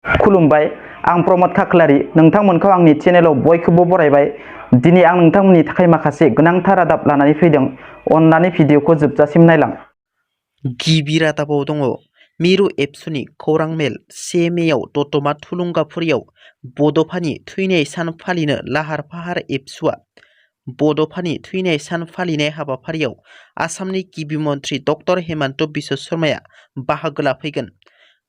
खुलुमबाय आं प्रमद खाख्लारि नोंथांमोनखौ आंनि चेनेलाव बयखौबो बरायबाय। दिनै आं नोंथांमोननि थाखाय माखासे गोनांथार रादाब लानानै फैदों। अन्नानै भिडिअखौ जोबजासिम नायलां। गिबि रादाबाव दङ मिरु एबसुनि खौरां मेल 1 मेआव दतमा थुलुंगाफुरियाव बड'फानि थैनाय सान फालिनो लाहार फाहार एबसुआ बड'फानि थैनाय सान फालिनाय हाबाफारियाव आसामनि गिबि मन्थ्रि डक्टर हेमन्त बिश्व शर्माया बाहागो लाफैगोन।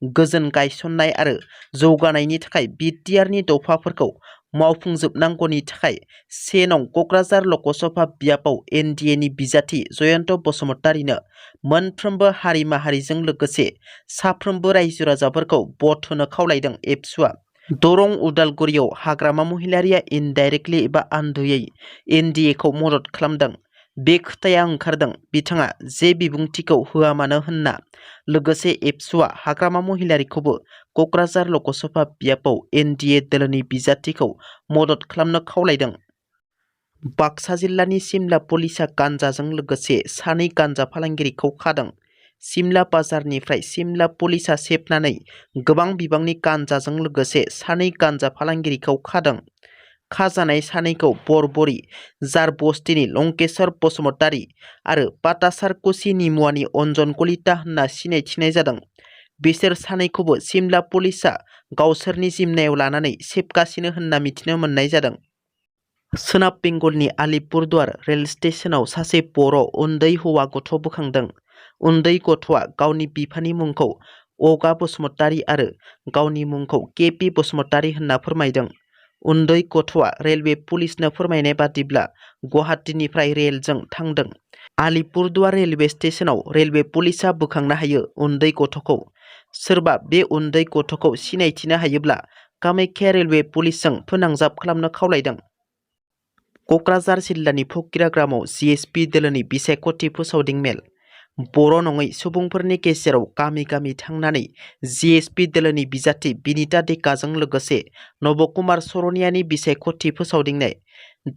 गोजोन गायसननाय आरो जौगानायनि थाखाय बिटिआरनि दफाफोरखौ मावफुंजोबनांगौनि थाखाय 1 नं क'क्राझार लकसभा बियाबाव एनडिएनि बिजाथि जयन्त बसुमतारीनो मोनफ्रोमबो हारि माहारिजों लोगोसे साफ्रोमबो रायजो राजाफोरखौ भट होनो खावलायदों एबसुआ। दरं उदालगुरियाव हाग्रामा महिलारिया इनडाइरेक्टलि एबा आन्दोयै एनडिएखौ मदद खालामदों। बे खोथाया ओंखारदों बिथाङा जे बिबुंथिखौ होआ मानो होनना। लोगोसे एबसुआ हाग्रामा महिलारिखौबो क'क्राझार लकसभा बियाबाव एनडिए दोलोनि बिजाथिखौ मदद खालामनो खावलायदों। बाक्सा जिल्लानि सिमला पुलिसा गान्जाजों लोगोसे 2 गान्जा फालांगिरिखौ खादों। सिमला बाजारनिफ्राय सिमला पुलिसा सेबनानै गोबां बिबांनि गान्जाजों लोगोसे 2 गान्जा फालांगिरिखौ खादों। खाजानाय 2खौ बरबरि जार बस्तिनि लंकेश्वर बसुमतारी आरो पाटासार कुसि निमुवानि अन्जन कलिता होनना सिनायथिनाय जादों। बिसोर 2खौबो सिमला पुलिसा गावसोरनि जिम्मायाव लानानै सेबगासिनो होनना मिथिनो मोननाय जादों। सोनाब बेंगलनि आलिपुरदुवार रेल स्टेशनाव सासे बर' उन्दै हौवा गथ' बोखांदों। उन्दै गथ'आ गावनि बिफानि मुंखौ अगा बसुमतारी आरो गावनि मुंखौ केपि बसुमतारी होनना फोरमायदों। उन्दै गथ'आ रेलवे पुलिसनो फोरमायनाय बादिब्ला गुवाहाटीनिफ्राय रेलजों थांदों। आलिपुरदुवार रेलवे स्टेशनाव रेलवे पुलिसा बोखांनो हायो उन्दै गथ'खौ। सोरबा बे उन्दै गथ'खौ सिनायथिनो हायोब्ला कामाख्या रेलवे पुलिसजों फोनांजाब खालामनो खावलायदों। क'क्राझार जिल्लानि फकिराग्रामाव जिएसपि दोलोनि बिसायख'थि फोसावदिं मेल। बर' नङै सुबुंफोरनि गेजेराव गामि गामि थांनानै जिएसपि दोलोनि बिजाथि बिनिता डेकाजों लोगोसे नबकुमार सरनियानि बिसायख'थि फोसावदिंनाय।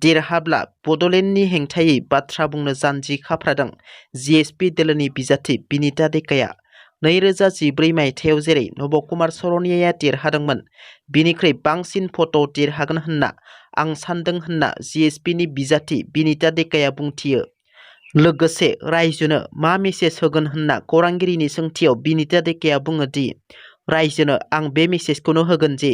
देरहाब्ला बड'लेण्डनि हेंथायै बाथ्रा बुंनो जानजि खाफ्रादों जिएसपि दोलोनि बिजाथि बिनिता डेकाया। 2014 मायथाइयाव जेरै नबकुमार सरनियाया देरहादोंमोन बिनिख्रुइ बांसिन भ'टआव देरहागोन होनना आं सान्दों होनना जिएसपिनि बिजाथि बिनिता डेकाया बुंथियो। लोगोसे रायजोनो मा मेसेज होगोन होनना खौरांगिरिनि सोंथियाव बिनिता डेकाया बुङो दि रायजोनो आं बे मेसेजखौनो होगोन जे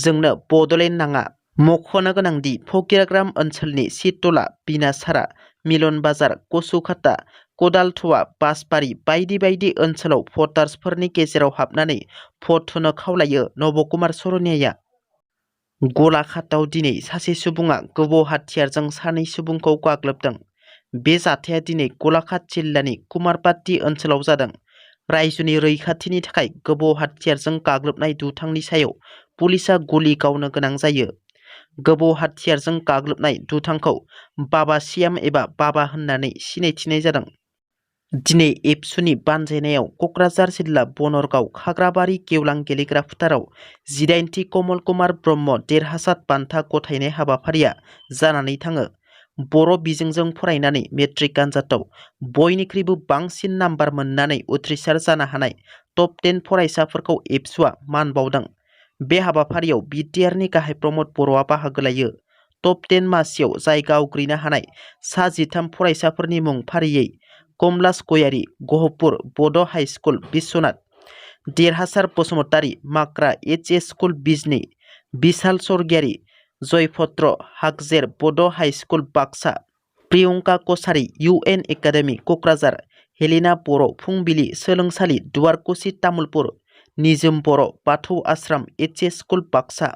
जोंनो बड'लेण्ड नाङा। मख'नो गोनांदि फकिराग्राम ओनसोलनि सितला, बिनासारा, मिलन बाजार, कसुखाता, कदालथ'आ, बासबारि बायदि बायदि ओनसोलाव भटार्सफोरनि गेजेराव हाबनानै भट होनो खावलायो नबकुमार सरनियाया। गलाघाटआव दिनै सासे सुबुङा गोबौ हाथियारजों 2 सुबुंखौ गाग्लोबदों। बे जाथाया दिनै गलाघाट जिल्लानि कुमारपाटी ओनसोलाव जादों। रायजोनि रैखाथिनि थाखाय गोबौ हाथियारजों गाग्लोबनाय दुथांनि सायाव पुलिसा गुलि गावनो गोनां जायो। गोबौ हाथियारजों गाग्लोबनाय दुथांखौ बाबा सियाम एबा बाबा होननानै सिनायथिनाय जादों। दिनै एबसुनि बानजायनायाव क'क्राझार जिल्ला बनरगाव खाग्राबारि गेवलां गेलेग्रा फोथाराव 18थि कमल कुमार ब्रह्म देरहासात बान्था गथायनाय हाबाफारिया जानानै थाङो। बर' बिजोंजों फरायनानै मेट्रिक आनजादाव बयनिख्रुइबो बांसिन नाम्बार मोननानै उथ्रिसार जानो हानाय टप 10 फरायसाफोरखौ एबसुआ मान बावदों। बे हाबाफारियाव बिटिआरनि गाहाय प्रमद बर'आ बाहागो लायो। टप 10 मासियाव जायगा आवग्रिनो हानाय सा 13 फरायसाफोरनि मुं फारियै कमलास गयारि, गहपुर बड' high school Biswanath, Derhasar Basumatary, Makra HS school Bijni, Bishal Swargiary, Jaybhadra Hagjer Bodo' high school Baksa, Priyanka Kachari UN academy Kokrajhar, Helina Boro' फुंबिलि सोलोंसालि दुवारकुसि तामुलपुर, निजोम बर' बाथौ आश्रम एचएस स्कुल बाक्सा,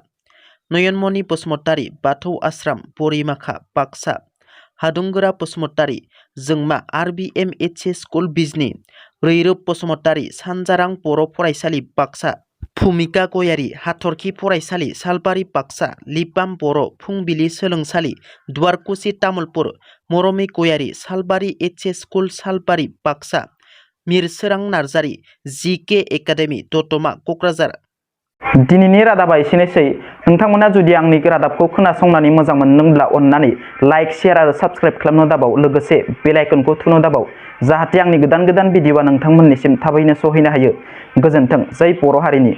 नयनमणि बसुमतारी बाथौ आश्रम बरिमाखा बाक्सा, हादुंगोरा बसुमतारी जोंमा RBM HS school Bijni, Rairub Basumatary सानजारां बर' फरायसालि बाक्सा, भुमिका गयारि हाथरखि फरायसालि सालबारि बाक्सा, लिपाम बर' फुंबिलि सोलोंसालि दुवारकुसि तामुलपुर, मरमि गयारि सालबारि एचएस स्कुल सालबारि बाक्सा, मिरसोरां नार्जारि जिके एकाडेमि दतमा क'क्राझार। दिनैनि रादाबा एसेनोसै। नोंथांमोना जुदि आंनि रादाबखौ खोनासंनानै मोजां मोनदोंब्ला अन्नानै लाइक, शेयार आरो साबस्क्राइब खालामनो दाबाव। लोगोसे बेल आइकनखौ थुनो दाबाव जाहाथे आंनि गोदान भिडिअआ नोंथांमोननिसिम थाबैनो सहैनो हायो। गोजोन्थों। जै बर' हारिनि।